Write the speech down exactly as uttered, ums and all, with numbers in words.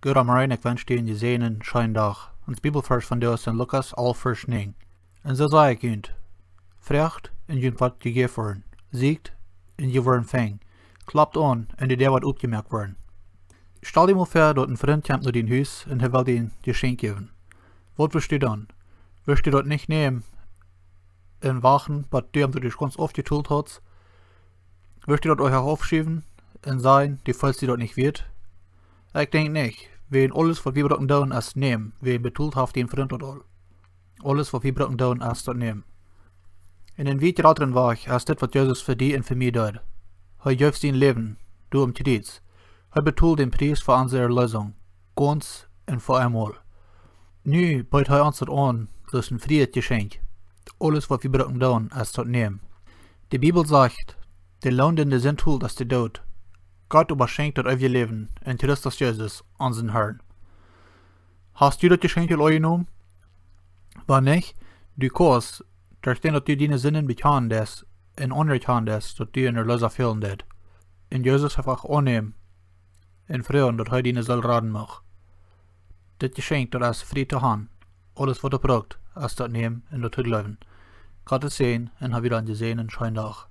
Goda Morjen, ekj wensch die een jesäajenden, scheenen Dach. Ons Bibelvarsch vondoag es en Lukas alf, Varsch näajen. Un soo saj ekj junt: Froagt un junt woat jejäft woaren. Sieekjt un jie woaren finjen. Klopt aun un de Däa woat opjemoakt woaren. Stal die mol väa, daut een Frint kjemt no dien Hus un hee well die een Jeschenkj jäwen. Waut wurscht du doonen? Wurscht du daut nich nämen un wachten, bat du am daut gaunz aufjetolt hast? Wurscht du daut uk aufschuwen un sajen, du feelst die daut nich wieet? Ekj denkj nich, wiels aules, waut wie brucken doonen, es nämen, wiels betolt haft dien Frint daut aul. Aules, waut wie brucken doonen, es daut nämen. Un een wieda jratren Wajch es dit, waut Jesus fa die un fa mie deed. Hee jeef sien Läwen doarom kjriets. Hee betold dän Pries fa onse Erleesunk, gaunz un fa eemol. Nu beet hee ons daut aun, daut es een frieet Jeschenkj. Aules, waut wie brucken doonen, es daut nämen. De Bibel sajcht: De Loon von de Sindtoll es de Doot. Gott oba schenkjt daut eewje Läwen en Christus Jesus, onsen Herrn. Hast du daut Jeschenkj aul aunjenomen? Wan nich, du kaust, derch dän daut du diene Sinden bekjanen deist un aunerkjanen deist, daut du een Erleesa fälen deed, un Jesus eefach aunnämen un froagen, daut hee diene Seel raden mucht. Dit Jeschenkj, daut es frie to han. Aules, waut du bruckst, es daut nämen un daut to jleewen. Gottes Säajen un hab wada een jesäajenden, scheenen Dach.